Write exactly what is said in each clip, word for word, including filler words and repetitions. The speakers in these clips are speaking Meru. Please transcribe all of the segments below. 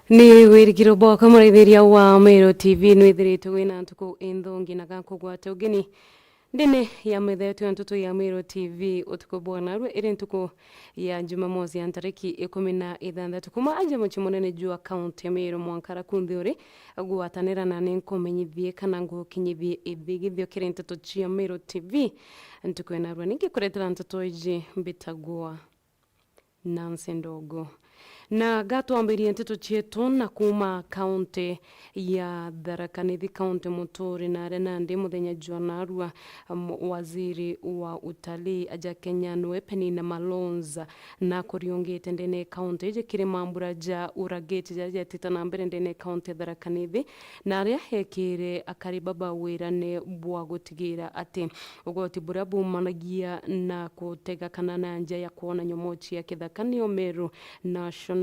Ni wirigiro bwakwa muraithiria wa Meru T V nwithiritwe wina ntuku inthongi na gakugwate ugeni ndene ya metha yetu ya ntutu ya Meru T V utuku bwa narua iri ntuku ya Jumamosi ya ntariki ikumi na ithanthatu. Kuma aja mucii munene jwa kaunti ya Meru mwanka ara kunthe uri gwatanira na ni nkumenyithie kana ngukinyithie ithigithio kiri nteto cia Meru T V ntuku ya narua. Ningi kuretera nteto iji mbitagwa Nancy Ndogo. Na gatwambirie nteto cietu na kuma kaunti ya Tharaka Nithi, kaunti muturi na aria nandi muthenya jwa narua, um, waziri wa utalii aja Kenya nwe Penina Malonza na kuriungite ndene ya kaunti iji kiri mambura ja uragiti jaria jetite na mbere ndene ya kaunti ya Tharaka Nithi, na aria ekire akari baba wirane bwa gutigira ati ugwati buria bumanagia na kutega kana na njia ya kwona nyomoo cia kithaka nio Meru National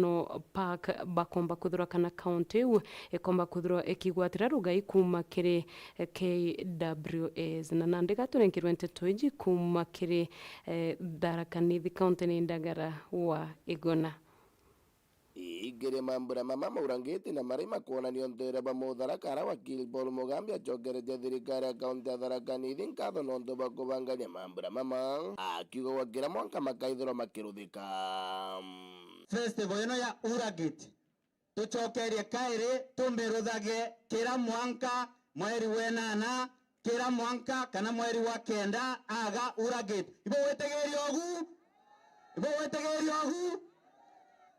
Park bakomba kwithirwa kana kaunti iu ikomba kwithirwa ikigwatira rugai kuma kiri K W S. Na nandi gaturenkerwe nteto iji kuma kiri, eh, Tharaka Nithi, kaunti ni Ndagara wa Iguna. Ii, kiri mambura mama maurangiti na maria makwonania untu uria bwa Mutharaka, aria wakili Paul Mugambi acokeretie thirikari ya kaunti ya Tharaka Nithi nkatho nontu bwa kubangania mambura mama, akiuga gwa kira mwanka makaithirwa makiruthika. Festival ino ya Uragit, tucokerie kairi tumiruthage kira mwanka mweri wenana, kira mwanka kana mweri wa kenda aga Uragit. Ibo witigiria ugu? Ibo witigiria ugu?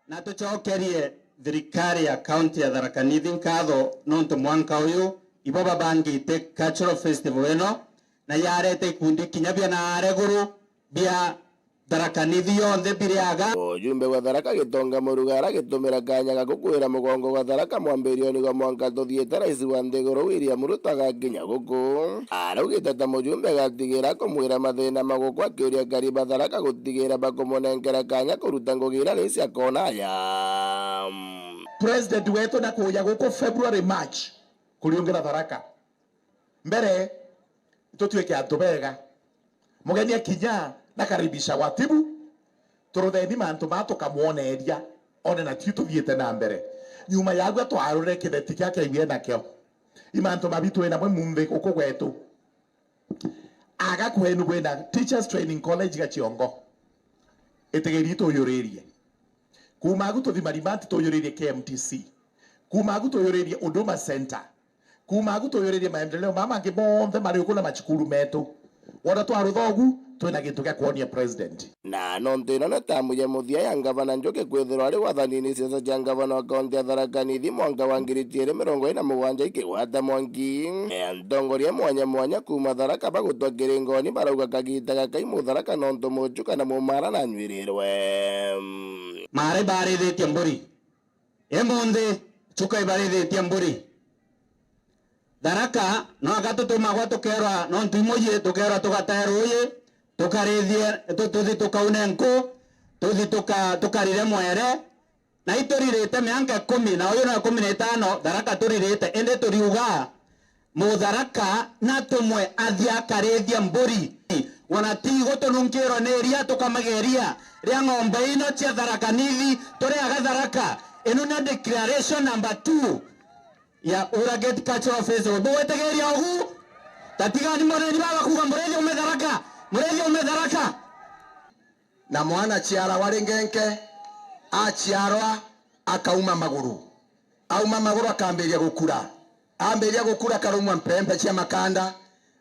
Na tucokerie thirikari ya kaunti ya Tharaka Nithi nkatho nontu mwanka uyu ibo babangite cultural festival ino, na yarete ikundi kinya bia naare guru bia Tharaka Nithi yonthe biri aga. Ujumbe gwa Tharaka Gitonga Muruga aragitumira kanya gaka kukwira mugongo gwa Tharaka mwambirioni gwa mwanka tuthiite, rais wa nthiguru William Ruto agakinya guku. Araugite ta mujumbe agatigira akumwira mathina ma guku, akiuria akari ba Tharaka gutigira bakumunenkera kanya kuruta ngugi iria rais akona aya. President wetu nakuja guku February, March kuriungira Tharaka. Mbere, itutwike antu bega. Mugeni akinya, nakaribisha gwatibu. Turutheni mantu maa tukamwoneria, one na tui tuthiite na mbere. Nyuma yagua twarure kitheti kia kiaigua nakio. I mantu mabi twi namwe munthi guku gwetu. Aga kwenu kwina Teachers Training College Gaciongo. Itigiri tuyuririe. Kuma agu tuthi Marimanti tuyuririe K M T C. Kuma agu tuyuririe Huduma Center. Kuma agu tuyuririe maendeleo mama mangi monthe mari uku na macukuru metu. Wona twarutha ugu, twina gintu gia kwonia president. Na nontu ino ni tamu ya muthia ya ngavana Njuki kwithirwa ari wathanini, siasa cia ngavana wa kaunti ya Tharaka Nithi mwanka wa ngiri ciiri mirongo iri na mugwanja ikigwata mwanki. Atongoria mwanya mwanya kuma Tharaka bagutwa kiringoni barauga kagita gaka i Mutharaka nontu muchu kana mumara nanywirirwe. Mara ibarithitie mburi. Imunthi, chuka ibarithitie mburi. Tharaka, no aka tutumagwa tukerwa, nontu imuyi, tukerwa tugatae ruuyi, tukarithie, tu-, tuthi tukaune nku, tuthi tuka-, tukarire mwere, na ituririte mianka ikumi, na uyu no ikumi na itano, Tharaka turirite, indi turiuga, Mutharaka natumwe athie akarithie mburi. Wona ti gutununkirwa ni iria tukamageria ria ng'ombe ino cia Tharaka Nithi, turiaga Tharaka. Ino ni declaration number two ya Uragit Cultural Festival. Bugwitigiria ugu? Tatigani mureni baba kuga murithie ume Tharaka, murithie ume Tharaka. Na mwana aciaragwa ari ngenke, aciarwa akauma maguru. Auma maguru akambiria gukura. Ambiria gukura akarumwa mpembe cia makanda.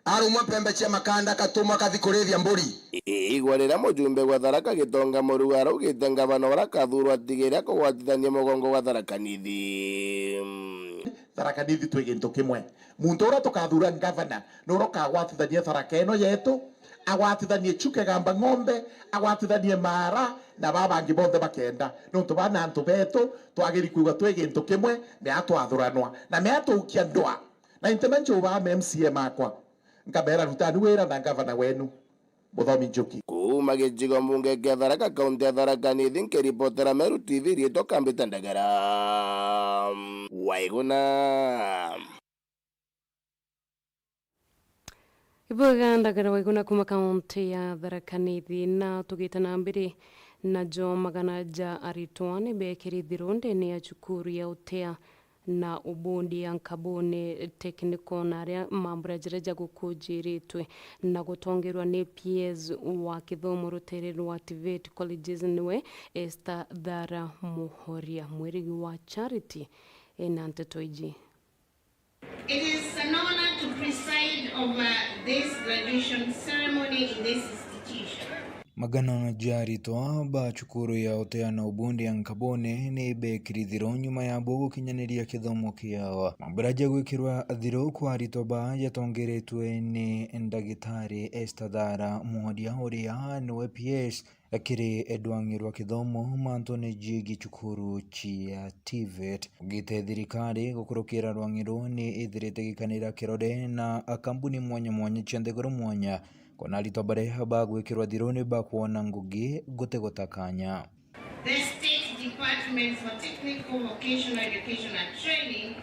Arumwa mpembe cia makanda akatumwa akathi kurithia mburi. I-, igwa riria mujumbe gwa Tharaka Gitonga Muruga araugite ngavana uria akathurwa atigire akugwatithania mugongo gwa Tharaka Nithi. Tharaka Nithi twi gintu kimwe. Muntu uria tukathura ngavana, nuria ukagwatithania Tharaka ino yetu, agwatithanie Chuka Igamba Ng'ombe, agwatithanie Mara, na baa bangi bonthe bakenda. Nontu baa ni antu betu, twagiri kwigua twi gintu kimwe, mea twathuranwa, na mea tuukia ndwa. Na inteme nchuba M C A makwa, nkamera, rutani wira na ngavana wenu. Muthomi Njuki. Kuuma gicigo mbunge kia Tharaka, kaunti ya Tharaka Nithi, nkiripotera Meru T V, riitwa Kambita Ndagara. Waiguna. Ibwega Ndagara Waiguna kuuma kaunti ya Tharaka Nithi, na tugite na mbere Najo magana ja aritwa ni beekiri thiru ndene ya cukuru ya utea na ubundi ya Nkabuni Technical, na aria mambura jaria jagukujiritwe na gutongerwa ni P S wa kithomo rutere rwa TVET Colleges niwe Esther Thara Muhoria. Mwirigi wa Charity ena nteto iji. It is an honor to preside over this graduation ceremony in this institution. Magana ja aritwa ba cukuru ya utea na ubundi ya Nkabuni ni beekiri thiru nyuma ya bo gukinyaniria kithomo kiao. Mambura ja gwikirwa thiru kwa aritwa ba jatongeretwe ni ndagitari Esther Thara Muhoria, uria niwe P S kiri ndwang'i rwa kithomo mantune jigii cukuru cia TVET. Augite thirikari gukurukira rwang'i ruu ni ithirite gikanira kirore na kambuni mwanya mwanya cia nthiguru mwanya, kwona aritwa baria bagwikirwa thiru ni bakwona ngugi guti gutakanya. The State Department for Technical Vocational Education and Training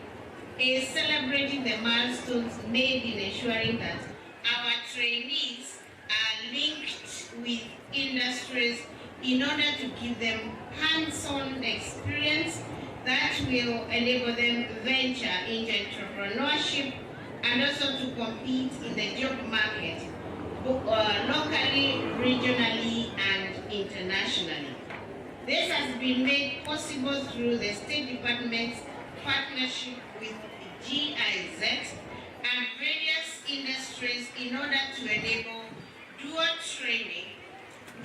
is celebrating the milestones made in ensuring that our trainees are linked with industries in order to give them hands-on experience that will enable them venture into entrepreneurship and also to compete in the job market, bo-, uh, locally, regionally, and internationally. This has been made possible through the State Department's partnership with G I Z and various industries in order to enable dual training,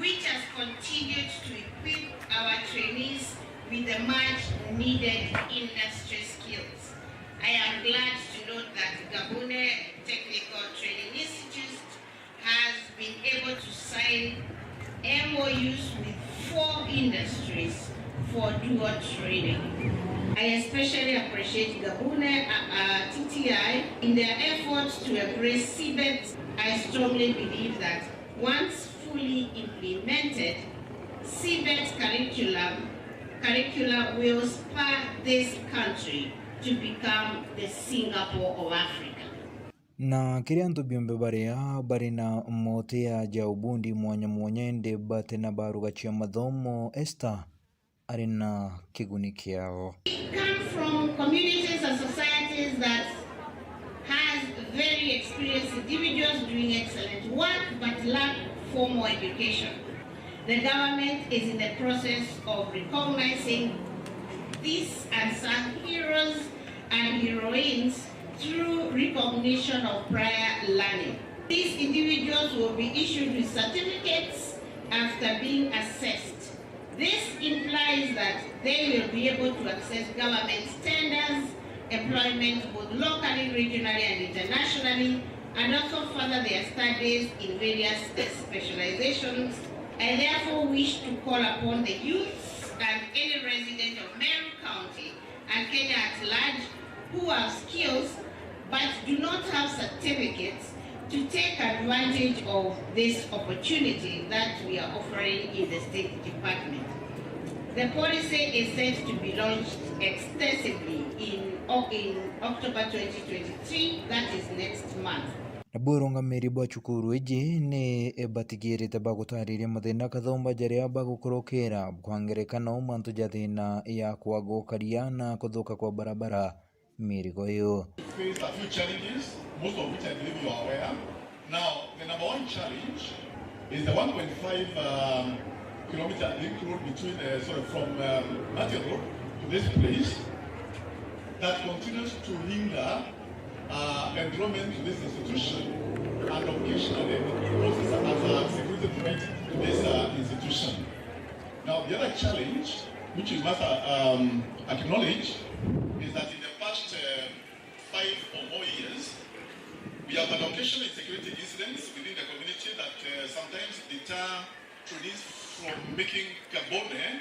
which has continued to equip our trainees with the much needed industry skills. I am glad to note that Gabune Technical Training Institute has been able to sign M O Us with four industries for dual training. I especially appreciate Gabune, uh, uh, T T I in their efforts to embrace CBET. I strongly believe that once fully implemented, CBET curriculum, curricula will spur this country to become the Singapore of Africa. Na kiri antu biombe baria bari na motia ja ubundi mwanya mwanya, indi bati na baruga cia mathomo, Esther ari na kiguni kiao. We come from communities and societies that has very experienced individuals doing excellent work but lack formal education. The government is in the process of recognizing these unsung heroes and heroines through recognition of prior learning. These individuals will be issued with certificates after being assessed. This implies that they will be able to access government tenders, employment both locally, regionally, and internationally, and also further their studies in various specializations. I therefore wish to call upon the youths and any resident of Meru County and Kenya at large who have skills but do not have certificates to take advantage of this opportunity that we are offering in the State Department. The policy is set to be launched extensively in, in October twenty twenty-three, that is next month. Nabu urungamiri bwa cukuru iji ni batigirite bagutariria mathina kathumba jaria bagukurukira, kwa ngerekano mantu ja thina ya kwaga ukaria na kuthuka kwa barabara mirigo iyo. Faced a few challenges, most of which I believe you are aware. Now, the number one challenge is the one point five, um, kilometer link road between, uh, sorry, from, um, Martin Road to this place that continues to hinder, uh, enrollment to this institution and occasionally poses as a security threat to this, uh, institution. Now, the other challenge, which we must, uh, um, acknowledge, is that in the past, uh, five or more years, we have had occasional insecurity incidents within the community that, uh, sometimes deter trainees from making Gabune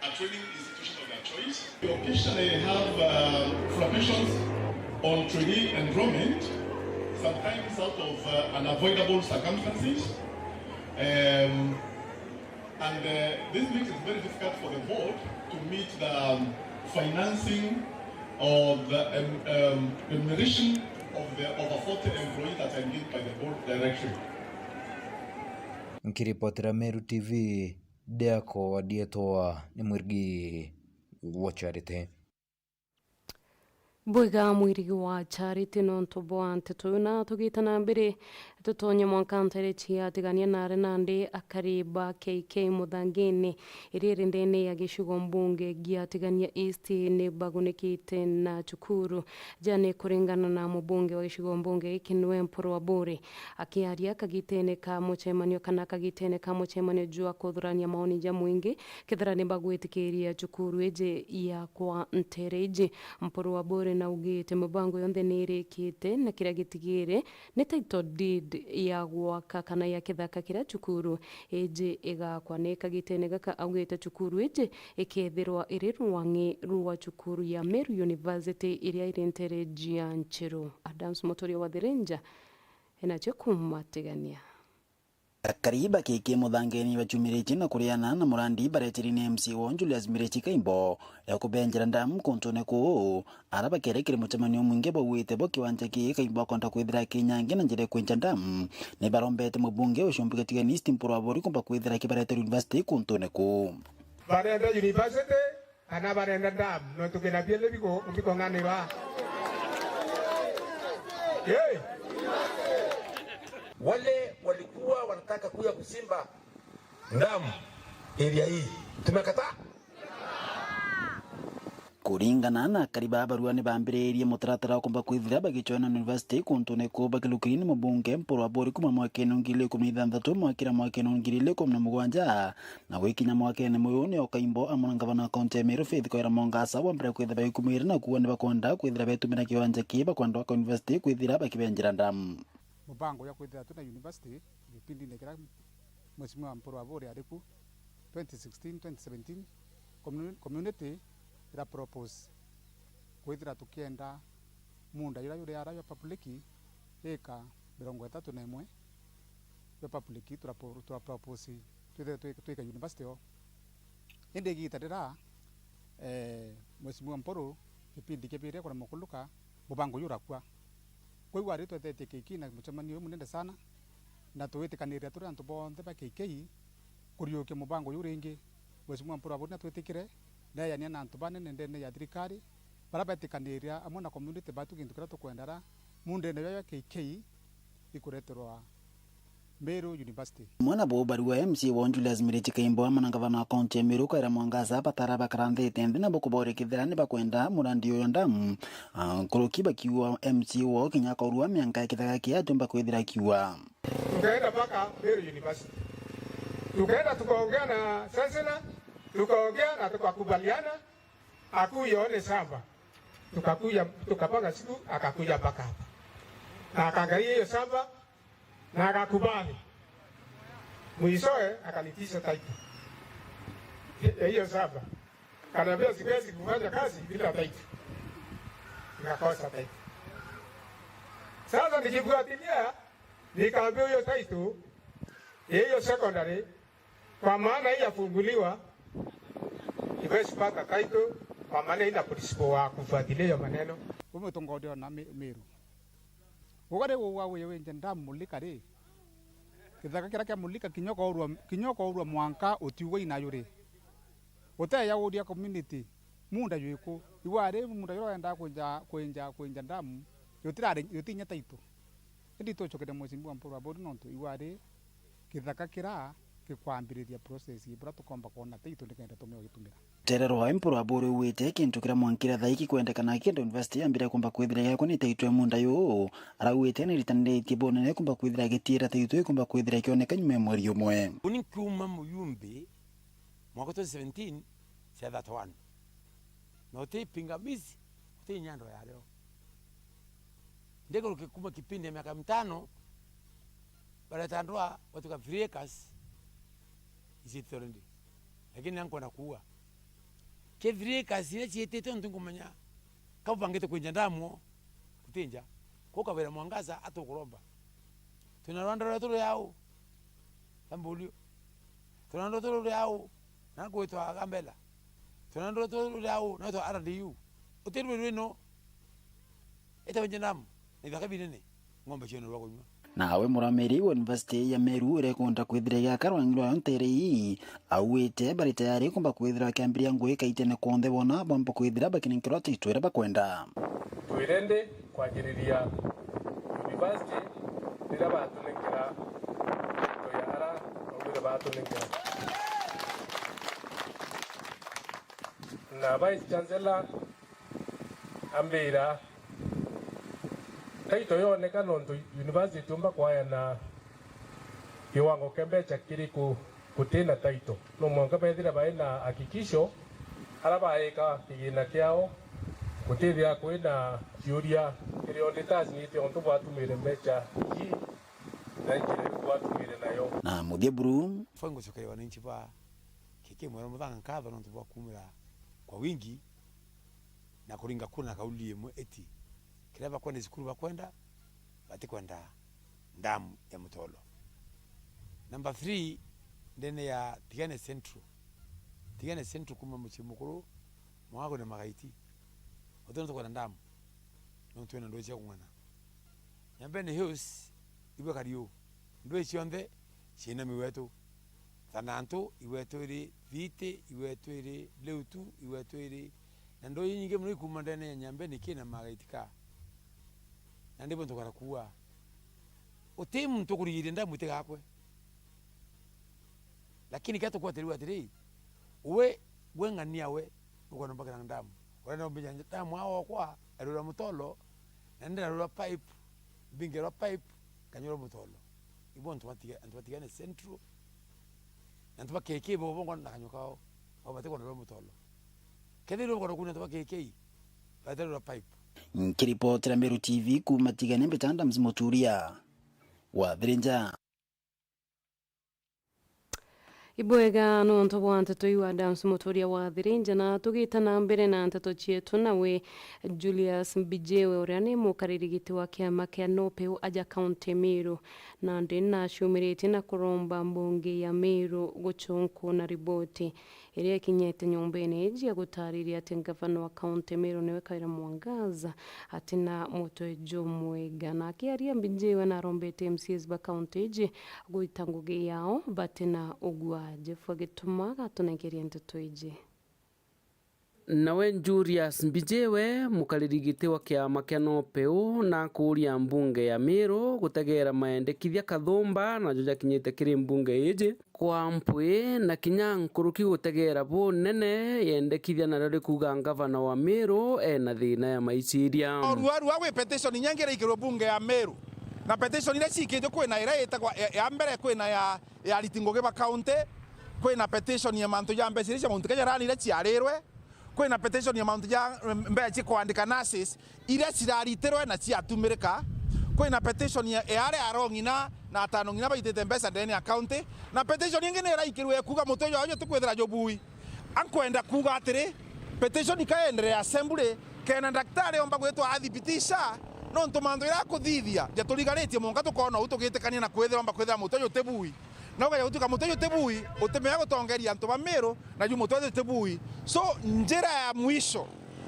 a training institution of their choice. We occasionally have, uh, fluctuations on trainee enrollment, sometimes out of, uh, unavoidable circumstances. Um, And, uh, this makes it very difficult for the board to meet the, um, financing or the, um, um, remuneration of the over forty employees that are engaged by the board directly. Nkiripotera Meru T V, Ndiakwa ndietwa ni Mwirigi wa Charity. Bwega Mwirigi wa Charity nontu bwa nteto iu, na tugite na mbere, tutonye mwanka nterechi ya Tigania nare nandi akari ba K K Muthangini iria iri ndene ya gicigo mbunge gia Tigania East ni bagunikite na cukuru. Jane, kuringana na mubunge wa gicigo mbunge giki niwe Mpuru Aburi, akiaria kagitene ka mucemanio kana kagitene ka mucemanio jwa kuthurania maoni ja mwingi, kethira ni bagwitikiria cukuru iji ya kwa ntere iji. Mpuru Aburi naugite mibango yonthe ni irikite na kiria gitigire ni title deed ya gwaka kana ya kithaka kiria cukuru iji igakwa. Ni kagitene gaka augite cukuru iji ikethirwa iri rwang'i rwa cukuru ya Meru University iria iri ntere jia Nchiru. Adams Muturia wa Thirinja enacio kuuma Tigania. Akari ba K K Muthangini bachumiritie na kuriana na murandi baretiri ni M C A wao Julius Mirichi Kaimbo ya kubenjera ndamu kuntune kuu. Ara bakerekire mucemanio mwingi bauite bo kiwanja kii Kaimbo akonda kwithira kinyange na njira ya kwenja ndamu. Ni barombete mubunge ucio mbunge Tigania East Mpuru Aburi kumba kwithira kibaretera university kuntune kuu. Barenda university kana barenda dam, nontu kina biele biko bikong'anirwa. Hey! Wale walikuwa wanataka kuja kuchimba dam area hii, tumekataa. Kuringana na akari ba barua, ni bambiririe mutaratara wa kumba kwithira bagicwena university kuntune kuu bakilukiri ni mubunge Mpuru Aburi kuma mwakene wa ngiri igiri na ikumi na ithanthatu mwakira mwakene wa ngiri igiri na ikumi na mugwanja. Na gwikinya mwakene muyu, nio Kaimbo amwe na ngavana wa kaunti ya Meru Faith Kawira Mwangaza bambire kwithira bagikumira na kuuga ni bakwenda kwithira betumira kiwanja kii bakwenda gwaka university kwithira bakibenjera ndamu. Mubango jwa kwithira twina university gipindine kiria Mheshimiwa Mpuru Aburi ari ku twenty sixteen, twenty seventeen, commu-, community ira propose kwithira tukienda munda juria juri ara jwa public ika mirongo itatu na imwe jwa public tura pro-, tura propose twithire twi-, twika university o. Indi igita rira, eh, Mheshimiwa Mpuru kipindi kiabiria kuremwa kuluka, mubango uyu urakua. Kwou ari twetetie K K na mucemanio uyu munene sana, na twitikaniria turi antu bonthe ba K K kuriukia mubango uyu ringi. Mheshimiwa Mpuru Aburi natwitikire, neeyania na antu banene ndene ya thirikari, baria betikaniria amwe na community batu gintu kiria tukwenda ra mundene jwa K K ikureterwa Meru University. Amwe na bo barua M C A wao Julius Mirichi Kaimbo amwe na ngavana wa kaunti ya Meru Kawira Mwangaza batara bakaranthite nthi na bukuboria kethira ni bakwenda murandi uyu ndamu, ah, nkuruki bakiuga M C A wao kinya akaurua mianka ya kithaka kia atumba kwithira akiuga. Tukaenda mpaka Meru University. Tukaenda tukaongea na chancellor, tukaongea na tukakubaliana, akuja one shamba. Tukakuja, tukapanga siku, akakuja mpaka hapa. Na akaangalia hiyo shamba, na akakubali. Mwishowe akanitisha title ya hiyo shamba. Kaniambia siwezi kufanya kazi bila title. Nikakosa title. Sasa nikifuatilia, nikaambiwa hiyo title ya hiyo secondary, kwa maana hii yafunguliwa, iwezi pata title, kwa maana ina principal wa kufuatilia hiyo maneno. Umwe utongoria na Mi-, Meru. Ugari uu wa uye winje ndamu Mulika ri, kithaka kiria kia Mulika kinya ukaurua, kinya ukaurua mwanka utiugwa inayo ri. Uteya uria community, munda jwiku? Igwa ri munda juria urendaa kwinja, kwinja, kwinja ndamu, jutirari, jutinya title. Indi tucokeria Mheshimiwa Mpuru Aburi nontu igwa ri, kithaka kiria gikwambiriria process buria tukomba kwona title nikenda tumia ugitumira. Rutere rwawe Mpuru Aburi augite kintu kiria mwankira thaiki kwendekana kenda university yambire kumba kwithira giakwa ni title ya munda juu. Araugite niritaniritie bonene kumba kwithira gitiira title ikumba kwithira ikioneka nyuma ya mweri umwe. Uni nkiuma muyumbi mwaka twenty seventeen cia thirty-one. Na uti pingamizi, uti nyando ya leo. Ndikuruki kuma kipindi ya miaka mitano, bareta ndwa batuka three acres, is it already? Lakini nankwenda kuua. Ke three acres iria ciitite untu nkumenya ka ubangite kwinja ndamu, kutinja. Ko Kawira Mwangaza atukuromba. Tuna rwanda rwetu ruri au? Tambulio. Tuna rwanda rwetu ruri au? Na kwitwa Gambela. Tuna rwanda rwetu ruri au? Na kwitwa R D U. Utirwe rwino. Ita winja ndamu. Na ithaka binene. Ng'ombe cione rwa kunywa. Nawe muramiri wa University ya Meru iria ikwenda kwithira igaka rwangi rwayo ntere ii, auite bari tayari kumba kwithira bakiambiria ngugi kaitene kwonthe bona bamba kwithira bakinenkerwa title iria bakwenda. Twirende kwanjiriria university riria batunenkera title ya ara baugire batunenkera. Na Vice Chancellor ambira, title yoneka nontu university yumba kwayana kiwango kia mbecha kiriku gutina title. No mwanka bethira bai na hakikisho ara baika kigina kiao, gutithia kwina ciuria kiri auditors nite untu bwatumire mbecha ii na njira iriku bwatumire nayo. Na muthia buru. Fai ngucokeria wananchi ba K K Mwera Muthanga nkatho nontu bwa kumira kwa wingi na kuringa kura na kauli imwe iti kiria bakwenda cukuru bakwenda, batikwenda ndamu ya Mutolo. Number three, ndene ya Tigania Central. Tigania Central kuma mucii mukuru mwago na Magaiti. Uti nontu kwenda ndamu. Nontu twina ndui cia kung'ana. Nyambene Hills, ibwe Kariu. Ndui cionthe ciina miwetu. Thanantu, iwetu iri Thiiti, iwetu iri Leutu, iwetu iri na ndui inyingi mono ikuma ndene ya Nyambene kina Magaiti ka. Na ndibwe ntukara kuua. Uti muntu ukurigiria ndamu itigakwe. Lakini kia tukwatiriwe atiri, we, we ng'ania we, ukwenda mbakira ndamu. Urenda mbija ndamu awa okwa, arura Mutolo, na ndirarura pipe, mbingerwa pipe, kanyura Mutolo. Ibo antu batiga-, antu batigane Central, na antu ba K K bo bongo na kanyua kao, bo batikwenda rura Mutolo. Kethirwa ukwenda kuna antu ba K K, batarura pipe. Nkiripotera Meru T V kuma Tigania, mbita Adams Muturia wa Thirinja. Ibwega nontu bwa nteto iu Adams Muturia wa Thirinja, na tugita na mbere na nteto cietu, nawe Julius Mbijewe uria ni mukariri giti wa kiama kia NOPEU aja kaunti Meru, nandi nacumiritie na kuromba mbunge ya Meru gucunkuna riboti iria ikinyete nyumbene iji ya gutariria ati ngavana wa kaunti Meru niwe Kawira Mwangaza atina mutwe jumwega. Na akiaria Mbijewe narombete M C As ba kaunti iji gwita ngugi yao batina ugua. Jeff Gituma agatunenkeria nteto iji. Nawe Julius Mbijewe, mukariri giti wa kiama kia NOPEU, nakuuria mbunge ya Meru gutegera maendekithia kathumba najo jakinyite kiri mbunge iji kwa mpwi, na kinya nkuruki gutegera bunene yendekithia nario rikuuga ngavana wa Meru ena thina ya maiciria. Orua rua gwi petition inya ingi iraikirwe bunge ya Meru, na petition iria ciikitwe kwina iria itagwa ya, ya mbere kwina ya, ya ariti ngugi ba county, kwina petition ya mantu ja mbeca iria cia mauntu keja rani iria ciarirwe, kwina petition ya mauntu ja, mm, mbeca cia kwandika nurses iria ciraritirwe na ciatumirika, kwina petition ya, ya aria arong'ina na atano ng'ina baitite mbeca ndene ya county, na petition ingi ni iraikirwe kuuga mutwe jwayo jutikwithira jubui. Ankwenda kuuga atiri, petition ikaenderea assembly, kena daktari omba gwitwa athibitisha, nontu mantu iria akuthithia jaturigaritie mwanka tukona uu tugitikania na kwithira omba kwithira mutwe jutibui. Na ukaja gutuika mutwe jutibui, utimenya gutongeria antu ba Meru, na ju mutwe jutibui. So, njira ya mwisho,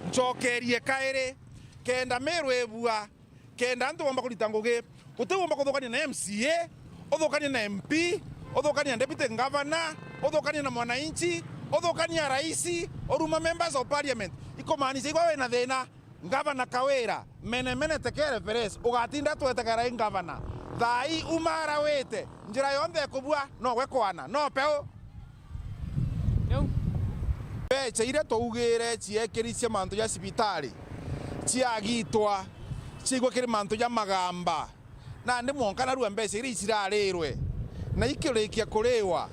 ncokerie kairi, kenda Meru ibua, kenda antu bomba kurita ngugi, utigomba kuthukania na M C A, uthukanie na M P, uthukanie na deputy governor, uthukanie na mwananchi, uthukanie na raisi, uruma members of parliament. Ikumaanisha igwe wina thina. Ngavana Kawira, mene mene tekere Perez, ugatinda twetegera i ngavana. Thaa ii uma ara wite, njira yonthe ikubua, nogwe kwana, NOPEU. Mbeca iria twaugire ciekiri cia mantu ja cibitari, ciagitwa, ciigwe kiri mantu ja magamba. Nandi mwanka narua mbeca iria icirarirwe, na ikirikia kuriwa,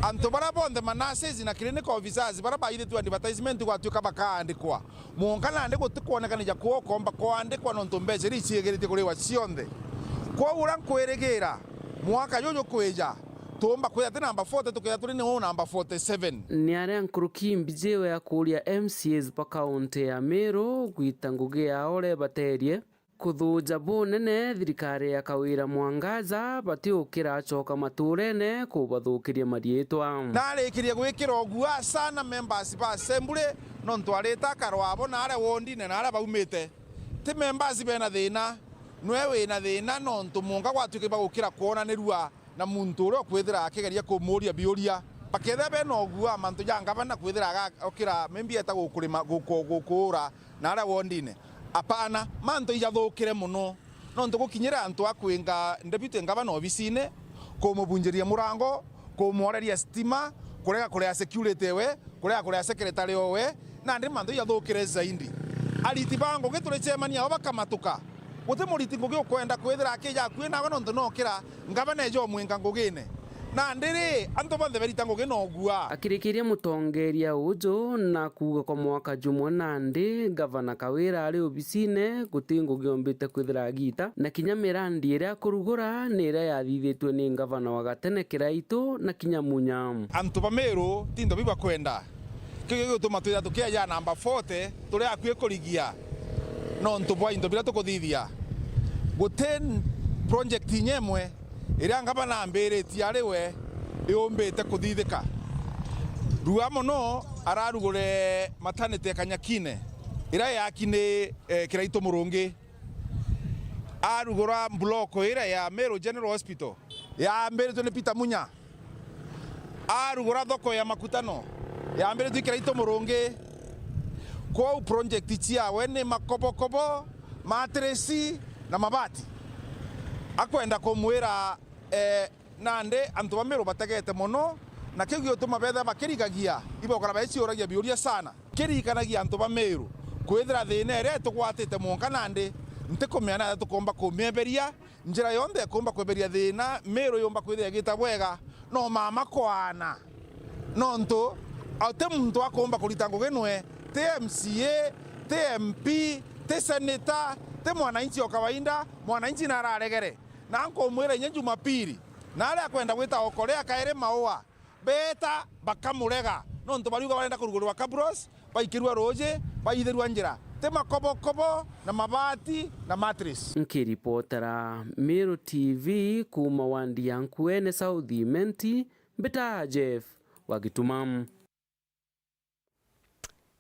antu baria bonthe ma nurses na clinical officers baria baithitue advertisement gwatuika bakaandikwa, mwanka nandi gutikwonekana ja kuo ukomba kwandikwa nontu mbeca iria iciigiritie kuriwa cionthe. Kwou uria nkwirigira mwaka juju kwija, tuumba kwija ti namba forty, tukija turi niu namba forty-seven. Ni aria nkuruki Mbijewe akuuria M C As ba kaunti ya Meru gwita ngugi yao uria ibaterie kuthuja bunene thirikari ya Kawira Mwangaza batiukira acoka maturene kubathukiria mariitwa. Narikirie gwikira ugua sana members ba assembly, nontu arita akarwa abo na aria wondine na aria baumite. Ti members bena thina, Nwe wina thina nontu mwanka gwatuika bagukira kwonanirua na muntu uria ukwithira akigeria kumuuria biuria. Bakethira bena uguaa mantu ja ngavana kwithira aga-, okira maybe eta gukurima, guku-, gukuura na aria wondine. Apana, mantu ijathukire mono. Nontu gukinyira antu a kwinga deputy ngavana obisine, kumubunjiria murango, kumworeria stima, kurega kuria security we, kurega kuria secretary owe, nandi mantu ijathukire zaidi. Ariti ba ngugi turicemania ao bakamatuka. Guti muriti ngugi ukwenda kwithira akija akui nawe nontu nokira ngavana eja umwinga ngugine. Nandi ri, antu bonthe berita ngugi na uguaa. Akirikiria mutongeria uju na kuuga kwa mwaka jumwe nandi, Gavana Kawira ari obisine, guti ngugi ombite kwithira agiita, na kinya mirandi iria akurugura ni iria yathithitue ni Gavana wa gatene Kiraitu na kinya Munya. Antu ba Meru ti into biu bakwenda. Kiu gigutuma twithira tukiaja namba forty turi akui kurigia nontu bwa into biria tukuthithia. Guti project inya imwe iria ngavana ambiritie ari we iumbite kuthithika. Rua mono ararugure maternity ya Kanyakine iria yaki ni, eh, Kiraitu Murungi. Arugura block iria ya Meru General Hospital yambiritwe ni Peter Munya. Arugura thoko ya Makutano yambiritwe i Kiraitu Murungi. Kwou project ciawe ni makobokobo, matirisi na mabati. Akwenda kumwira, eh, nandi antu ba Meru bategete mono, na kiu giutuma betha bakirigagia, ibokora baiciuragia biuria sana. Kiririkanagia antu ba Meru kwithira thina iria itugwatite mwanka nandi, ntikumenya naria tukomba kumieberia. Njira yonthe ikumba kweberia thina Meru yumba kwithira igita bwega, no mama kwaana. Nontu, au ti muntu akumba kurita ngugi nwe, ti M C A, ti M P, ti senator, ti mwananchi o kawaida, mwananchi nararegere. Na nkumwira inya Jumapili, na aria akwenda gwita okore akaere maua, beeta bakamurega, nontu bariuga barenda kurugurirwa kabros, baikirua ruuji, baithirua njira, ti makobokobo na mabati na mattress. Nkiripotera Meru T V kuuma wandi ya Nkuene South Imenti, mbita Jeff wa Gituma.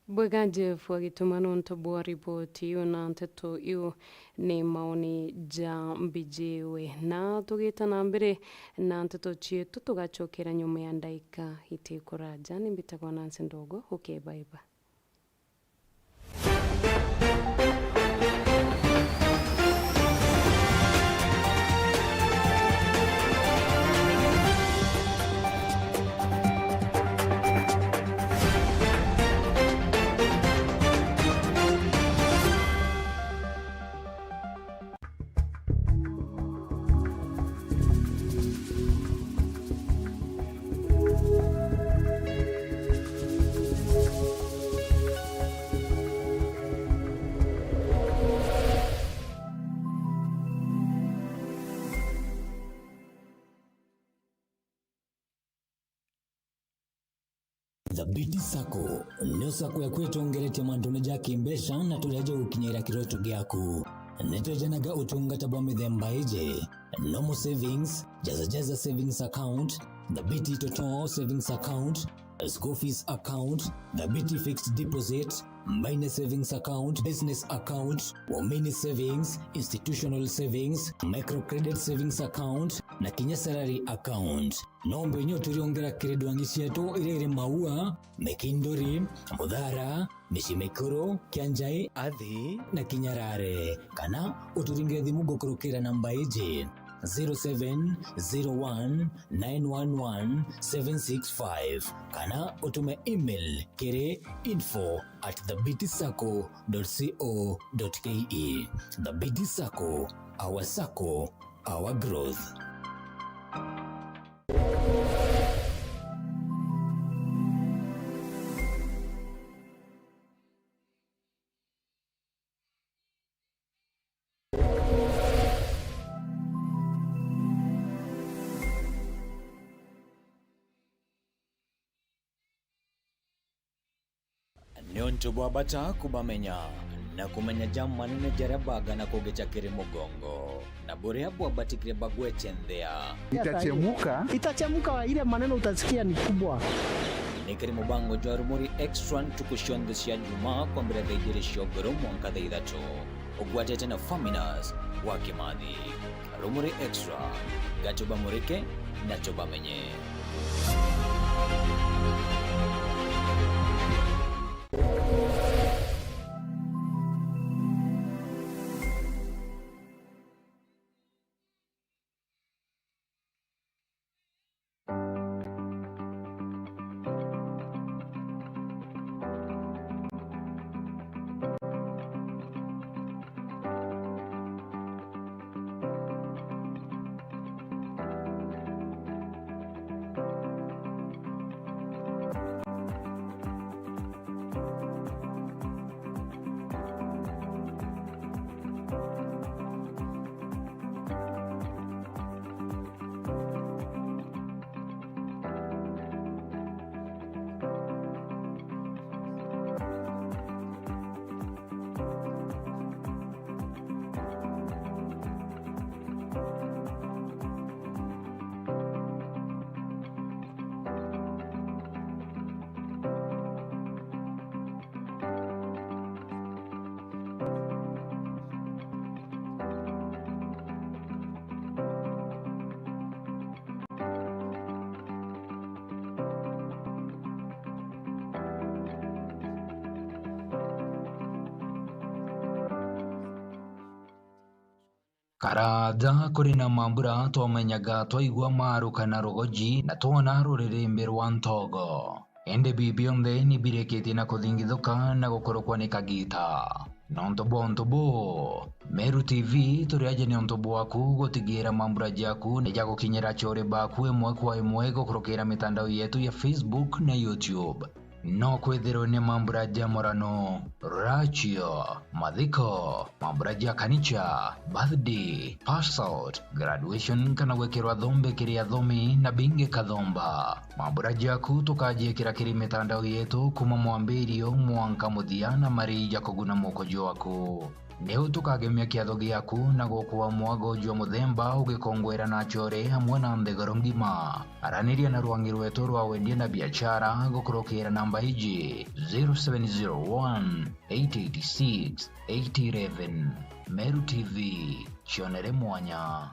Bwega Jeff wa Gituma nontu bwa riboti iu na nteto iu. Ni maoni ja mbijiwe. Na tugita na mbere na nteto cietu, tugacokera nyuma ya ndaika itikuraja. Ni mbitagwa Nancy Ndogo, ukebaiba. Thabiti Sacco nio sacco yaku itongeretie mantune ja kimbeca na turia jagukinyira kiroto giaku. Nitwejanaga utungata bwa mithemba iji: normal savings, jaza jaza savings account, Thabiti Toto savings account, school fees account, Thabiti fixed deposit, Mbaine savings account, business account, Waumini savings, institutional savings, microcredit savings account, na kinya salary account. No mbenye uturiongera kiri ndwangi cietu iria iri Maua, Mikinduri, Muthara, Micii Mikuru, Kianjai, Athi na Kinyarare, kana uturingire thimu gukurukira namba iji: zero seven zero one nine one one seven six five, kana utume email kiri info at thabiti sacco dot co dot ke. Thabiti Sacco, our sacco, our growth. Niuntu bwa bata kubamenya, na kumenya ja manene jaria bagana kugicha kiri mugongo, na buria bwabatikire bagwechenthea. Itachemuka. Itachemuka, ile maneno utasikia ni kubwa. Ni kiri mubango jwa Rumuri Extra ntuku cionthe cia Jumaa kwambira thaa ijiri cia ugoro mwanka thaa ithatu. Ugwatite na Faminas, wa Kimathi. Rumuri Extra, gacho bamurike, nacho bamenye. Karaja kuri na mambura twamenyaga twaigua maruka na rugoji na twona ruririmbi rwa ntogo. Indi bi bionthe ni birikitie na kuthingithuka na gukurukwa ni kagita. Nontu bwa untu buu, Meru T V turi aja ni untu bwaku gutigira mambura jaku ni jagukinyira achore baku imwe kwa imwe gukurukira mitandao yetu ya Facebook na YouTube. No kwithirwe ni mambura ja murano, ratio, mathiko, mambura ja kanicha, birthday, pass out, graduation kana gwikirwa thombe kiri athomi na bingi kathomba. Mambura jaku tukajiikira kiri mitandao yetu kuma mwambirio mwanka muthia na mari ja kuguna muko jwaku. Niu tukagemia kiatho giaku na gukwa mwago jwa muthemba ugikongwera na achore amwe na nthiguru ngima. Araniria na rwangi rwetu rwa wendia na biachara gukurukira namba iji, zero seven zero one, eight eight six, eight eleven. Meru T V, cionere mwanya.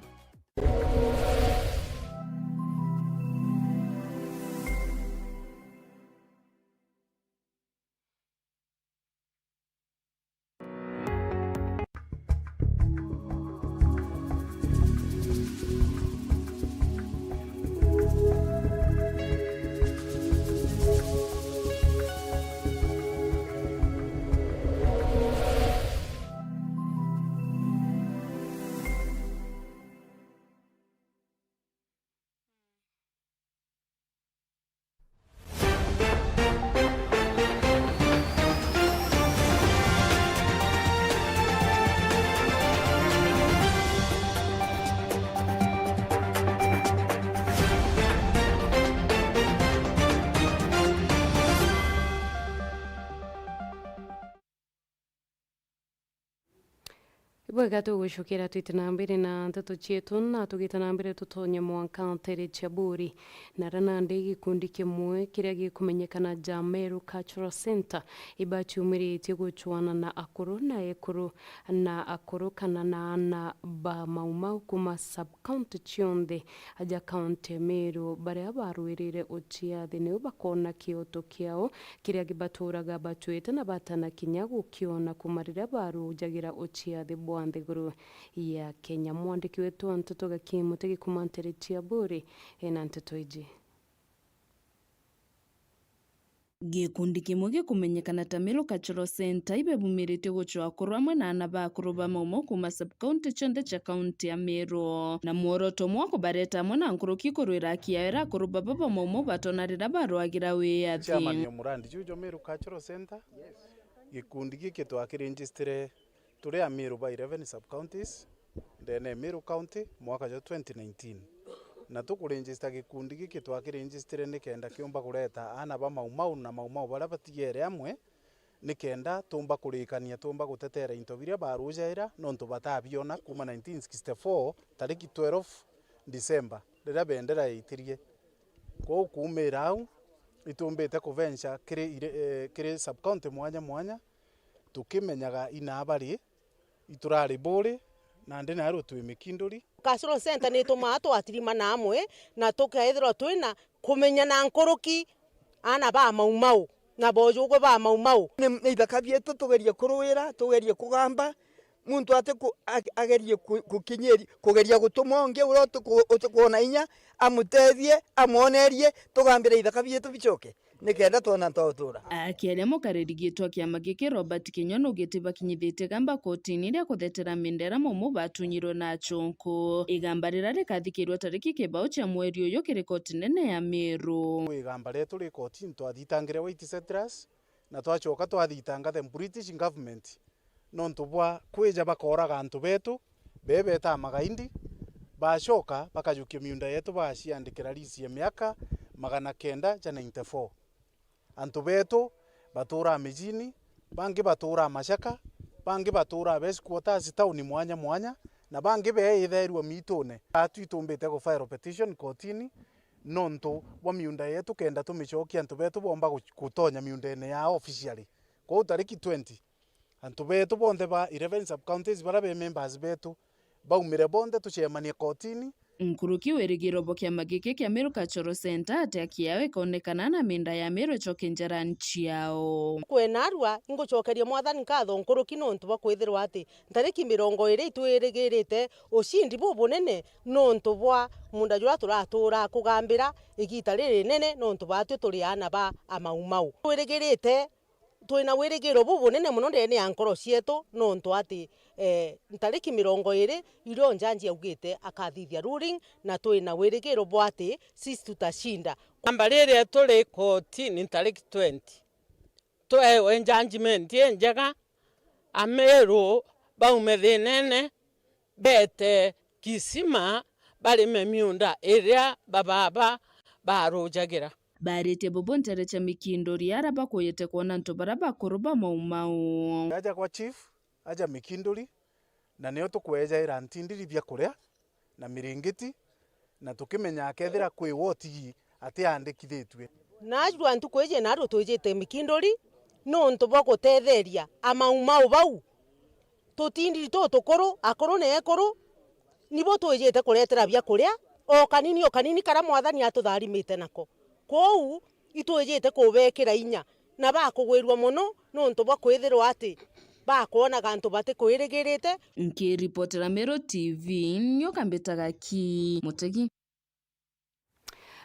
Ibwega tugucukira twite na mbere na nteto cietu, na tugite na mbere tutonye mwanka ntere cia Buri. Na ra nandi gikundi kimwe kiria gikumenyekana ja Meru Cultural Centre ibaciumiritie gucwana na akuru na ekuru na akuru kana na aana ba Mau Mau kuma sub-county cionthe aja kaunti ya Meru, baria barwirire uciathi niu bakona kioto kiao kiria baturaga bacwite na batana kinya gukiona kuma riria barujagira uciathi bwa nthiguru ya Kenya. Mwandiki wetu wa nteto Gaki Mutegi kuma ntere cia Buri ena nteto iji. Gikundi kimwe gikumenyekana ta Meru Cultural Centre ibebumiritie gucwa akuru amwe na aana ba akuru ba Mau Mau kuma sub-county cionthe cia kaunti ya Meru, na mworoto umwe wa kubareta amwe na nkuruki kurwira aki yao ira akuru baba ba Mau Mau batona riria barwagira wiathi. Chairman wa murandi juju Meru Cultural Centre, gikundi giki twakiregister turi Amiru ba eleven sub-counties ndene ya Meru County mwaka jwa twenty nineteen. Na tukuregister gikundi giki twakiregistire nikenda kiumba kureta aana ba Mau Mau na Mau Mau baria batigere amwe, nikenda tumba kurikania, tumba gutetera into biria barujaira, nontu batabiona kuma nineteen sixty-four, tariki twelve December, riria bendera yaitirie. Kwou kuumira au, itumbite kuventure kiri ire-, eh, kiri sub-county mwanya mwanya, tukimenyaga inaa bari, iturari Buri, Nandi narua twi Mikinduri. Cultural Centre ni itumaa twatirimana amwe na tukeethirwa twina kumenyana nkuruki aana ba Mau Mau na bojugwe ba Mau Mau. Ni, ni ithaka bietu tugerie kuruira, tugerie kugamba, muntu ati ku-, ag-, agerie ku-, gukinyiria, kugeria gutuma ungi uria uti ku-, utikwona inya, amutethie, amwonerie, tugambire ithaka bietu bicoke. Nikenda twona ntwa utura. Akiaria mukariri gitwa kiama giki Robert Kinyua nugite bakinyithitie gamba kotini ria kuthetera mindera momo batunyirwe na achunku. Igamba riria rikathikirwa tariki kibao cia mweri uyu kiri koti nene ya Meru. Igamba rietu ri kotini twathitangire white settlers na twacoka twathitanga the British government nontu bwa kwija bakooraga antu betu, bee betaa magaindi, bacoka bakajukia miunda yetu baciandikira lease ya miaka magana kenda ja ninety-four. Antu betu baturaa mijini, bangi baturaa macaka, bangi baturaa best quarters tauni mwanya mwanya, na bangi beithairua miitune. Atu itumbite ku file petition kotini nontu bwa miunda yetu kenda tumicokia antu betu bomba gu-, gutonya miundene yao officially. Kwou tariki twenty, antu betu bonthe ba eleven sub-counties baria be members betu baumire bonthe tucemanie kotini. Nkuruki wirigiro bwa kiama giki kia Meru Cultural Centre ati aki yao ikonekana na minda ya Meru icoke njarani ciao. Kwenarua, ingucokeria Mwathani nkatho nkuruki nontu bwa kwithirwa ati ntariki mirongo iri itwirigirite ucindi bubunene nontu bwa munda juria turatuura kugambira igiita riri rinene nontu baatwi turi aana ba Amaumau. Twirigirite Twina wirigiro bubunene mono ndeene ya nkoro cietu, nontu ati, ee, ntariki mirongo iri irio njanji augite akathithia ruling, na twina wirigiro bwa ati sisi tutashinda. Namba riria turi kotini ntariki twenty, twewe judgment injega, Ameru baume thinene, beete kisima barime miunda iria bababa baarujagira. Baaritie bubu ntere cia Mikinduri aria bakuyite kwona antu baria bakuru ba Mau Mau. Aja kwa chief, aja Mikinduri, na nio tukwejaira ntindiri bia kuria na miringiti, na tukimenya akethira kwi woti atiandikithitue. Naajua ntuku iji naarua twijite Mikinduri nontu bwa gutetheria Amaumau bau. Tutindiri tutukuru, akuru na ekuru, nibo twijite kuretera biakuria o kanini o kanini karia Mwathani atutharimite nako. Kwou itwijite kubekira inya na bakugwirua mono nontu bwa kwithirwa ati bakwonaga antu batikwirigirite. Nkiripotera Meru T V, nyoka mbitaga ki Mutegi.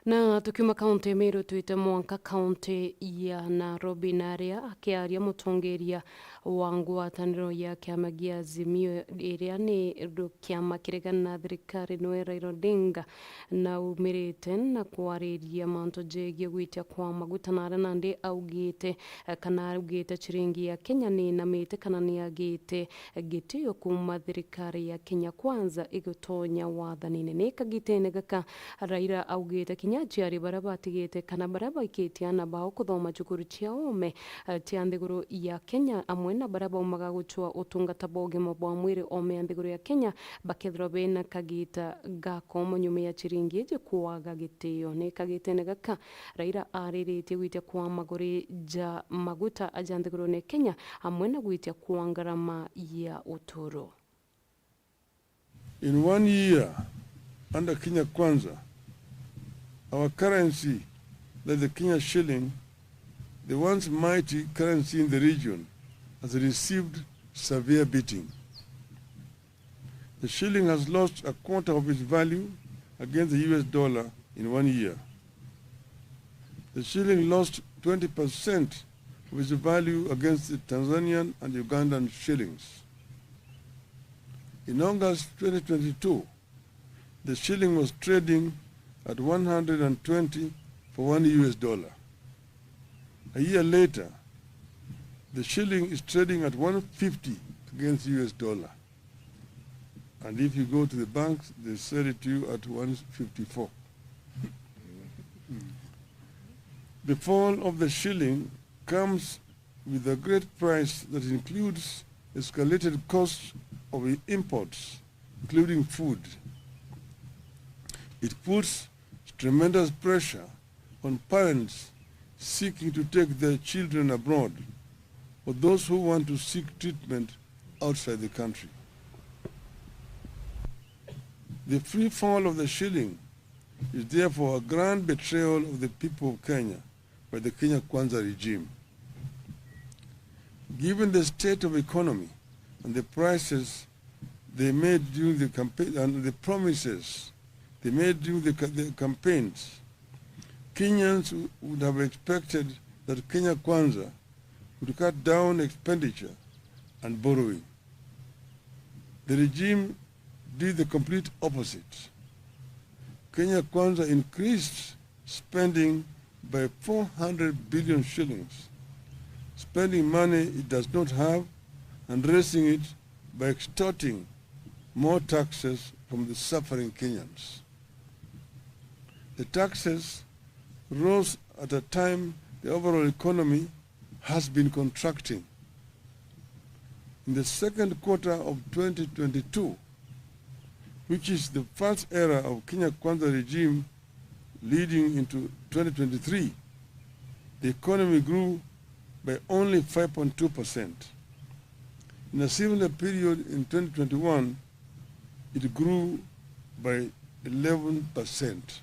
Na tukiuma kaunti ya Meru twite mwanka kaunti ya Nairobi, na aria akiaria mutongeria wa ngwataniro ya kiama gia Azimio iria ni ru-, kiama kiregana na thirikari niwe Raila Odinga, na aumirite na kwariria mantu jegie gwitia kwa maguta, na aria nandi augite, eh, kana augite ciringi ya Kenya ni inamite kana ni yagite gitio kuuma thirikari ya Kenya Kwanza igutonya wathanine. Ni kagitene gaka, Raila augite kinya aciari baria batigite kana baria baikitie aana bao kuthoma cukuru cia oome, eh, cia nthiguru ya Kenya, amwe na baria baumaga gucua utungata bwa ugima bwa mwiri oome ya nthiguru ya Kenya, bakethirwa bena kagita ga komo nyuma ya ciringi iji kwaga gitio. Ni kagitene gaka, Raila ariritie gwitia kwa maguri ja maguta aja nthigurune Kenya, amwe na gwitia kwa ngarama ya uturo. In one year, under Kenya Kwanza, our currency, that the Kenya shilling, the once mighty currency in the region, has received severe beating. The shilling has lost a quarter of its value against the U S dollar in one year. The shilling lost twenty percent of its value against the Tanzanian and Ugandan shillings. In August twenty twenty-two, the shilling was trading at one hundred and twenty for one U S dollar. A year later, the shilling is trading at one fifty against U S dollar. And if you go to the banks, they sell it to you at one fifty-four. The fall of the shilling comes with a great price that includes escalated costs of imports, including food. It puts tremendous pressure on parents seeking to take their children abroad or those who want to seek treatment outside the country. The free fall of the shilling is therefore a grand betrayal of the people of Kenya by the Kenya Kwanza regime. Given the state of economy and the prices they made during the campaign and the promises they made during the, ca- the campaigns, Kenyans w- would have expected that Kenya Kwanza would cut down expenditure and borrowing. The regime did the complete opposite. Kenya Kwanza increased spending by four hundred billion shillings, spending money it does not have and raising it by extorting more taxes from the suffering Kenyans. The taxes rose at a time the overall economy has been contracting. In the second quarter of twenty twenty-two, which is the first era of Kenya Kwanza regime leading into twenty twenty-three, the economy grew by only five point two percent. In a similar period in twenty twenty-one, it grew by eleven percent.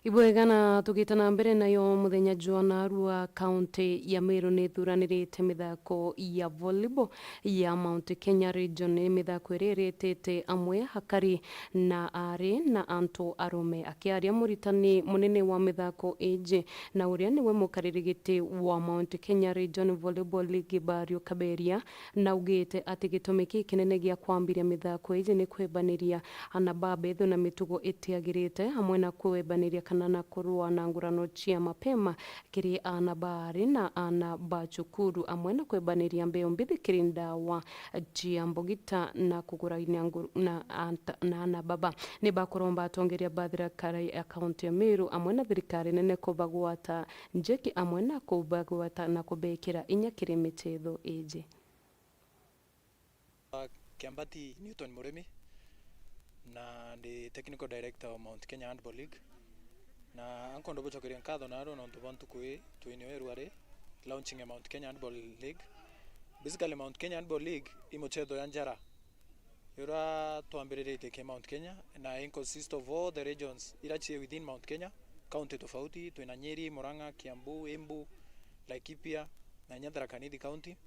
Ibwega na tugita na mbere nayo, muthenya jwa narua, kaunti ya Meru ni ithuranirite mithako ya volleyball ya Mount Kenya region. Ni mithako iria iretete amwe akari na ari na antu arume. Akiaria muritani munene wa mithako iji na uria niwe mukariri giti wa Mount Kenya Region Volleyball League, Bario Kaberia, naugite ati gitumi gikinene gia kwambiria mithako iji ni kwebaniria ana ba bethu na mitugo itiagirite, amwe na kwebaniria kana na kurua na ngurano cia mapema kiri ana ba ari na ana ba cukuru, amwe na kwebaniria mbeu mbithi kiri ndawa cia mbugita na kugurania ngu- na anta- na ana baba. Ni bakuromba atongeria ba thirikari ya kaunti ya Meru amwe na thirikari nene kubagwata njeki amwe na kubagwata na kubekira inya kiri michetho iji. Kiambati Newton Murimi, na ndi Technical Director wa Mount Kenya Handball League. Na ankwenda bucokeria nkatho naarua nontu bwa ntuku ii twinio irua ri launching ya Mount Kenya Handball League. Basically, Mount Kenya Handball League i muchetho ya njara, uria twambiriritie ki Mount Kenya, na in consist of all the regions ira cie within Mount Kenya, county tofauti, twina Nyeri, Murang'a, Kiambu, Embu, Laikipia, na inya Tharaka Nithi County.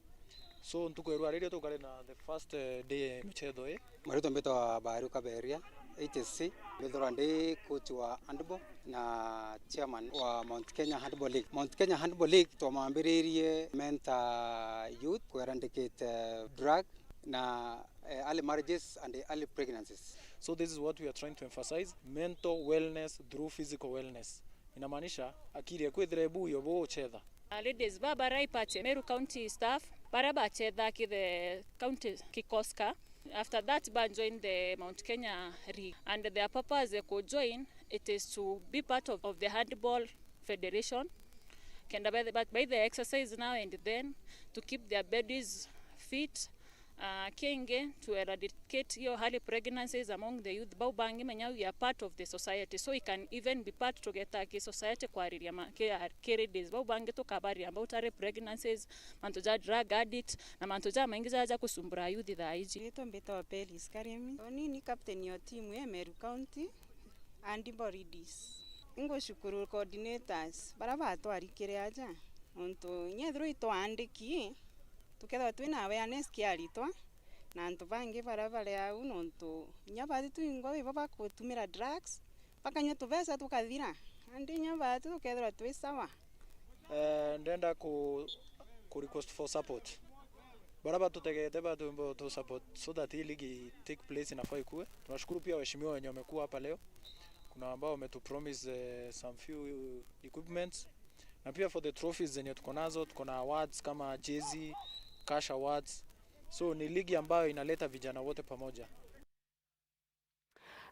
So, ntuku ya rua riria tukari na the first, eh, day ya michetho ii. Maritwa mbitwa Baru Kaberia, H S C. Mbithirwa ndi coach wa handball na chairman wa Mount Kenya Handball League. Mount Kenya Handball League twamambiririe mentor youth ku eradicate drug na, eh, early marriages and early pregnancies. So this is what we are trying to emphasize, mental wellness through physical wellness. Inamaanisha akiri eku ithire ibu iyo buguchetha. Ladies ba baraipate Meru County staff bara bachetha ki the county kikoska. After that, ba join the Mount Kenya League, and their purpose ku join it is to be part of, of the handball federation. Kenda by the, by the exercise now and then to keep their bodies fit. Uh, kingi, to eradicate your early pregnancies among the youth. Bau bangi menya we are part of the society, so we can even be part tugeta ki society kwariria ma, ki, ki ladies. Bau bangi tukabariria about early pregnancies, mantu ja drug addict, na mantu ja maingi ja, ja kusumbura youth thaa iji. Ritwa mbitwa Pelis Karimi. Oni ni captain ya timu ya Meru County and Borides. Ingushukuru coordinators bara batwarikire aja, nontu inya ethirwa itwaandiki, tukethirwa twina awareness kia aritwa na antu bangi bara bari au, nontu inya baati twingwa bibo bakutumira drugs, bakanyua tubeca tukathira, nandi inya baati tukethirwa twi sawa. Eh, ndenda ku, ku request for support. Bara batutegete batumbe tu support so that hii ligi take place inafaa ikue. Tunashukuru pia waheshimiwa wenye wamekuwa hapa leo. Kuna ambao wametu promise, eh, some few equipments. Na pia for the trophies zenye tuko nazo, tuko na awards kama jersey, cash awards. So ni ligi ambayo inaleta vijana wote pamoja.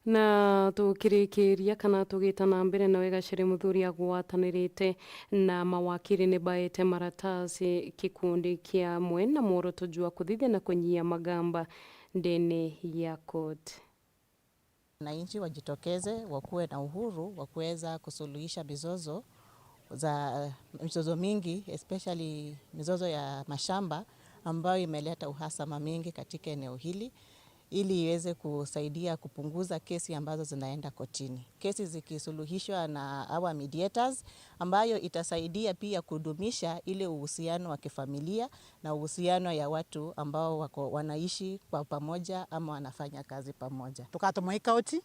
Na tukirikiria kana tugita na mbere nawe, Gachere Muthuri agwatanirite na mawakiri ni baete maratasi gikundi kiamwe na mworoto jwa kuthithia na kunyia magamba ndene ya court. Wananchi wajitokeze, wakuwe na uhuru wa kuweza kusuluhisha mizozo za, mizozo mingi, especially mizozo ya mashamba ambayo imeleta uhasama mingi katika eneo hili. ili iweze kusaidia kupunguza kesi ambazo zinaenda kotini. Kesi zikisuluhishwa na our mediators, ambayo itasaidia pia kudumisha ile uhusiano wa kifamilia na uhusiano ya watu ambao wako, wanaishi kwa pamoja ama wanafanya kazi pamoja. Tukatumwa i kauti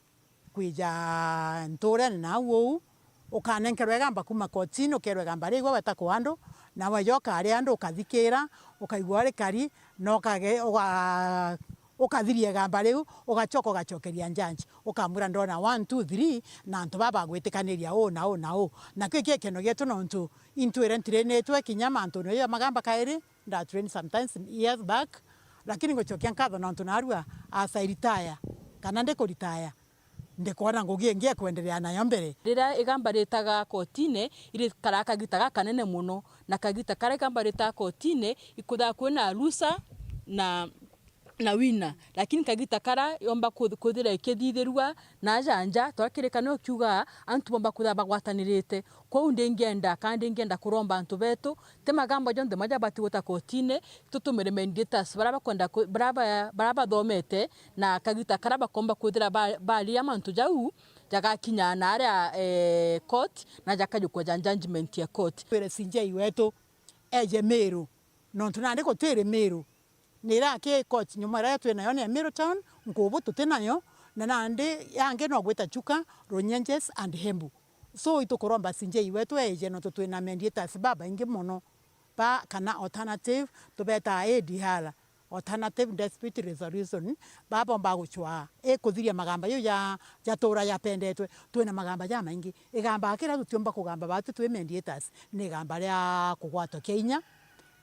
kwija nturene nau uu, ukanenkerwa igamba kuuma kotini, ukeerwa igamba riu igwe weta kwa andu, nawe ja ukaria andu, ukathikira, ukaigua rikari, na ukage-, uga-, ukathiria igamba riu, ugacoka ugacokeria judge, ukamwira, "Ndona one, two, three, na antu baa bagwitikaniria uu na uu na uu." Nakio ikio gikeno gietu, nontu intwire ntirinitwe kinya mantune ja magamba kairi, ndatrain sometimes years back, lakini ngucokia nkatho nontu naarua as I retire, kana ndikuritaya, ndikwona ngugi ingi ya kwenderea nayo mbere. Riria igamba ritaga kotine, irikaraa kagita gakanene mono, na kagita karia igamba ritaga kotine, ikwithaga kwina loser na, na winner. Lakini kagita karia yomba kuth-, kwithira ikithithirua na aja nja, twaria kirikaniro kiugaa, antu bomba kwithira bagwatanirite. Kwou ndingienda, kana ndingienda kuromba antu betu, ti magamba jonthe maria jabati gwita kotine, tutumire mediators baria bakwenda ku-, baria ba-, baria bathomete, na kagita karia bakomba kwithira ba-, bariria mantu jau, jagakinya naaria, eh, court, na jakajukwa ja judgment ya court. Twire C J wetu eje Meru, nontu nandi gutiri Meru. Ni iria ki court nyuma iria twi nayo ni ya Meru Town, Nkubu tuti nayo, na nandi yangi no gwita Chuka, Runyenjes and Embu. So, itukuromba C J wetu eje, nontu twina mediators babaingi mono, ba, kana alternative, tubetaa A D R, alternative dispute resolution, baa bomba gucwaa, ikuthiria magamba jau ja, jatura japendetwe. Twina magamba jamaingi. Igamba kiria tutiumba kugamba batu twi mediators, ni igamba ria kugwatwa kia inya,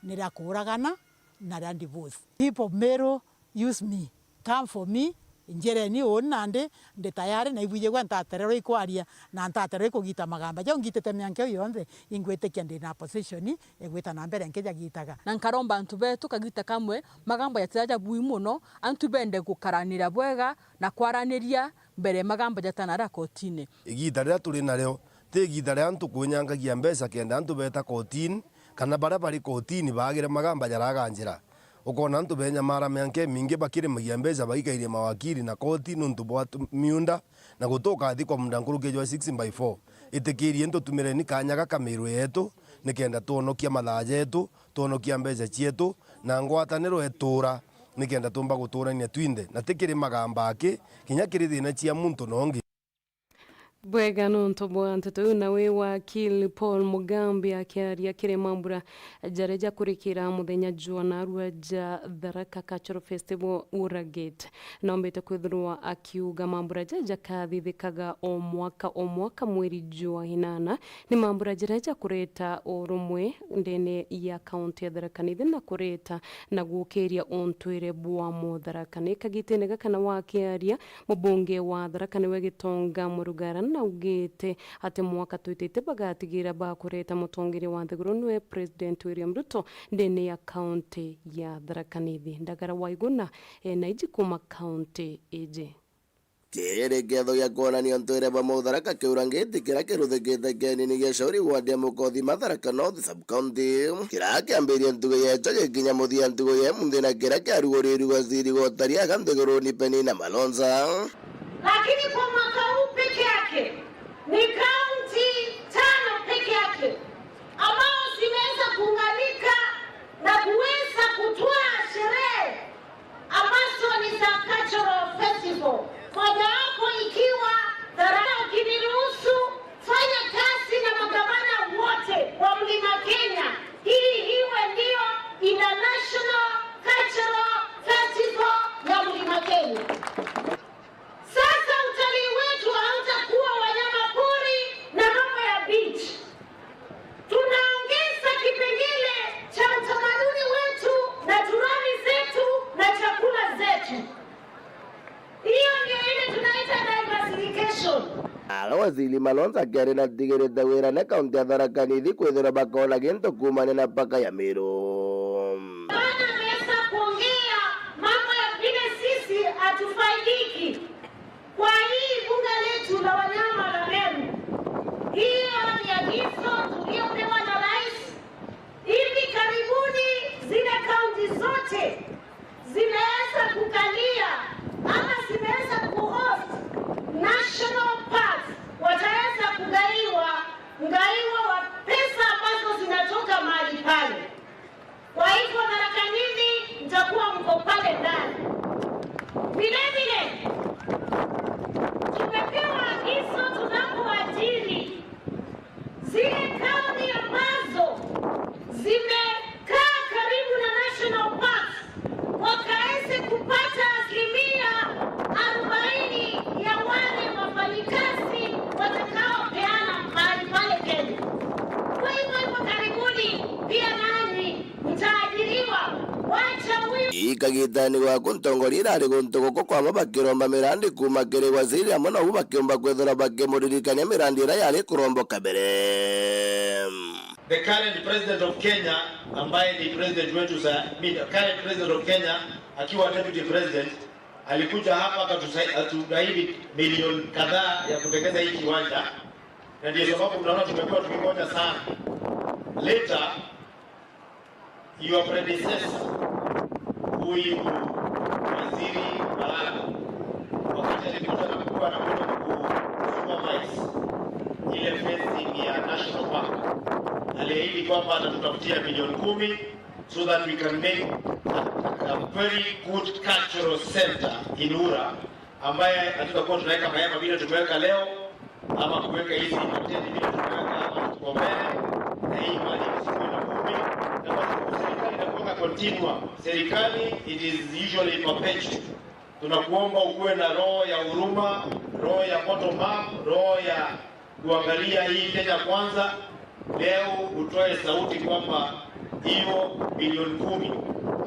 ni ria kuuragana, na ria divorce. People of Meru, use me, come for me, njireni uuni nandi ndi tayari, na ibuijigua ntatererwa ikwaria, na ntatererwa ikugita magamba jau ngitite mianka iu yonthe, ingwitikia ndi na position igwita na mbere nkijagitaga. Na nkaromba antu betu kagita kamwe, magamba jatija jabui mono, antu bende gukaranira bwega na kwaraniria mbere magamba jatanaria kotine. Igita riria turi nario ti igita ria antu kwinyangagia mbeca kenda antu beeta kotini, kana baria bari kotini baagire magamba jaraga njira. Ukoona antu benyamara mianka imingi bakirimagia mbeca baikairie mawakiri na koti niuntu bwa tu-, miunda, na guti ukathikwa muunda nkuruki jwa six by four. Itikirie ntutumireni kaanya gaka miiru yeetu, nikenda twonokia mathaa jeetu, twonokia mbeca cieetu, na ngwataniro ituura, nikenda tuumba gutuurania twinthe, na ti kiri magamba aki, kinya kiri thiina cia muntu na ungi. Bwega nontu bwa nteto iu, nawe wakili Paul Mugambi akiaria kiri mambura jaria jakurikira muthenya jwa narua ja Tharaka Cultural Festival Uragate, noombite kwithirwa akiuga mambura jaja jakathithikaga o mwaka o mwaka mweri jwa inana, ni mambura jaria jakureta urumwe ndene ya kaunti ya Tharaka Nithi na kureta na gukiria untwire bwa Mutharaka. Ni kagitene gaka nawe akiaria, mubunge wa Tharaka niwe Gitonga Murugara naugite ati mwaka twitite bagatigira bakureta mutongeria wa nthiguru niwe President William Ruto ndene ya kaunti ya Tharaka Nithi. Ndagara Waiguna ena iji kuuma kaunti iji. Kiri kiatho gia kwonania untwire bwa Mutharaka kiurangiti kiria kiruthikite kienini gia Shauri ward ya Mukothima, Tharaka North Sub-County, kiria kiambirie ntugu ya echo gikinya muthia ntugu ya imunthi, na kiria kiarugurirue waziri wa utari aga nthiguruni Penina Malonza. Lakini kwa mwaka huu peke yake ni kaunti tano peke yake ambao zimeweza kuunganika na kuweza kutoa sherehe ambazo ni za cultural festival, mojawapo ikiwa Tharaka. Ukiniruhusu, fanya kazi na magavana wote wa Mlima Kenya, hii iwe ndio International Cultural Festival ya Mlima Kenya. Sasa utalii wetu hautakuwa wanyama pori na mambo ya beach. Tunaongeza kipengele cha utamaduni wetu na turani zetu na chakula zetu. Hiyo ndio ile tunaita diversification. Ara waziri Malonza akiaria natigirite wira na kaunti ya Tharaka Nithi kwithirwa bakona gintu kuumania na mpaka ya Meru. Bwana ameweza kuongea mambo ya vile sisi hatufaidiki kwa hii mbuga letu la wanyama la Meru. Hiyo ni agizo tuliopewa na rais. Hivi karibuni zile kaunti zote zimeweza kukalia Ikagitani gwaku ntongoria irari guntu guku kwamwe bakiromba mirandi kuuma kiri waziri, amwe nobu bakiumba kwithirwa bakimuririkania mirandi iria yari kuromboka mbere. The current president of Kenya, ambaye ni president wetu sa, I mean, current president of Kenya akiwa deputy president, alikuja hapa akatusa-, akatuahidi milioni kadhaa ya kutengeza hii kiwanja, na ndio sababu tunaona tumekuwa tukingoja sana. Later, your predecessor, huyu waziri Malala, wakati alikuja na kuwa na mtu kusupervise ile fencing ya National Park, aliahidi kwamba atatutafutia milioni kumi so that we can make a, a very good cultural center in Ura, ambaye hatutakuwa tunaweka mahema vile tumeweka leo, ama kuweka hizi matenti vile tumeweka hapa tuko mbele, na hii mali isikuwe na vumbi. Na basi, serikali inakuwa continua. Serikali, it is usually perpetual. Tunakuomba ukuwe na roho ya huruma, roho ya bottom up, roho ya kuangalia hii Kenya Kwanza. Leo utoe sauti kwamba hiyo bilioni kumi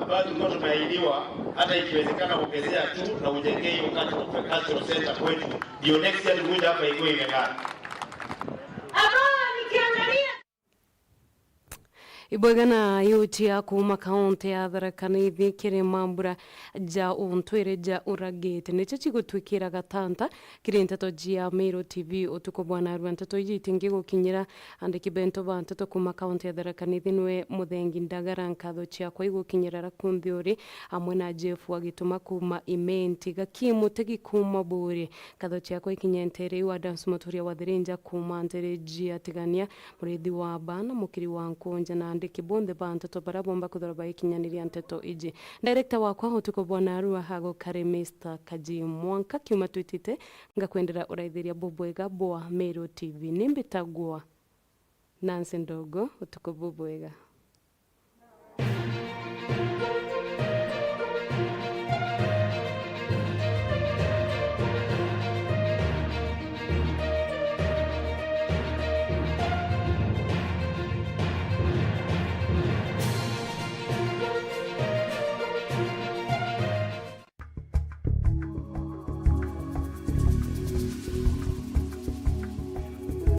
ambayo tulikuwa tumeahidiwa, hata ikiwezekana ongezea tu na ujengee hiyo cultural, cultural center kwetu, ndio next year tukuje hapa ikuwe imeng'ara. Ambao nikiangalia Ibwega na yuti ya kuuma kaunti ya Tharaka Nithi kiri mambura ja untwire ja uragite nicio cigutwikira gatanta kiri nteto cia Meru T V utuku bwa narua. Nteto iji itingi gukinyira andiki bentu ba nteto kuuma kaunti ya Tharaka Nithi niwe Muthengi Ndagara. Nkatho ciakwa igukinyira ra kunthi uri amwe na Jeff wa Gituma kuuma Imenti, Gaki Mutegi kuuma Buri. Nkatho ciakwa ikinye ntere iu Adams Muturia wa Thirinja kuuma ntere jia Tigania, murithi wa baana, mukiri wa nkunja na andiki bonthe ba nteto baria bomba kwithirwa baikinyaniria nteto iji. Director wakwa utuku bwa narua agukari Mister Kaji. Mwanka kiuma twitite, ngakwendera uraithiria bubwega bwa Meru T V. Ni mbitagwa Nancy Ndogo, utuku bubwega.